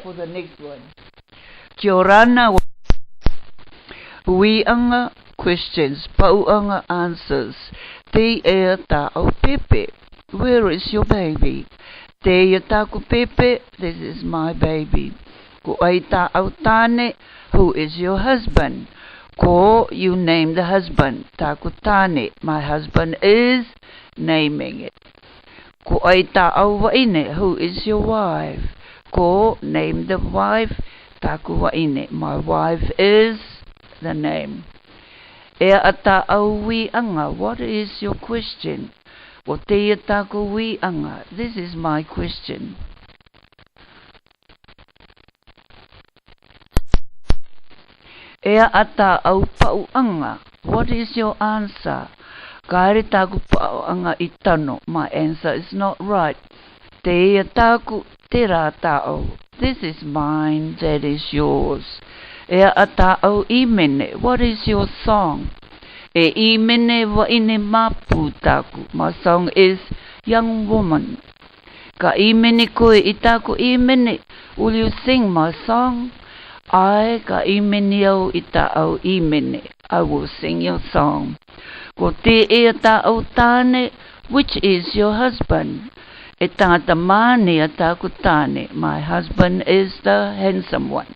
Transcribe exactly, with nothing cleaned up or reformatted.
for the next one. Kia ora na, uiaga, questions, pauaga, answers. Tei e a taʻau pepe? Where is your baby? Tei e a taku pepe? This is my baby. Ko ai taʻau tane? Who is your husband? Ko, you name the husband. Taku tane, my husband is, naming it. Ko ai taʻau vaʻine? Who is your wife? Ko, name the wife. Taku vaʻine, my wife is the name. E a taʻau uiaga? What is your question? Ko tei e a taku uiaga. This is my question. E a taʻau pauaga? What is your answer? Ka ere taku pauaga i tano. My answer is not right. Tei e a taku? Terā taʻau. This is mine, that is yours. E a taʻau imene? What is your song? E imene vaʻine mapu taku. My song is young woman. Ka imene koe i taku imene? Will you sing my song? Ae, ka imene au i taʻau imene. I will sing your song. Ko tei e a taʻau tane? Which is your husband? E tagata mane a taku tane. My husband is the handsome one.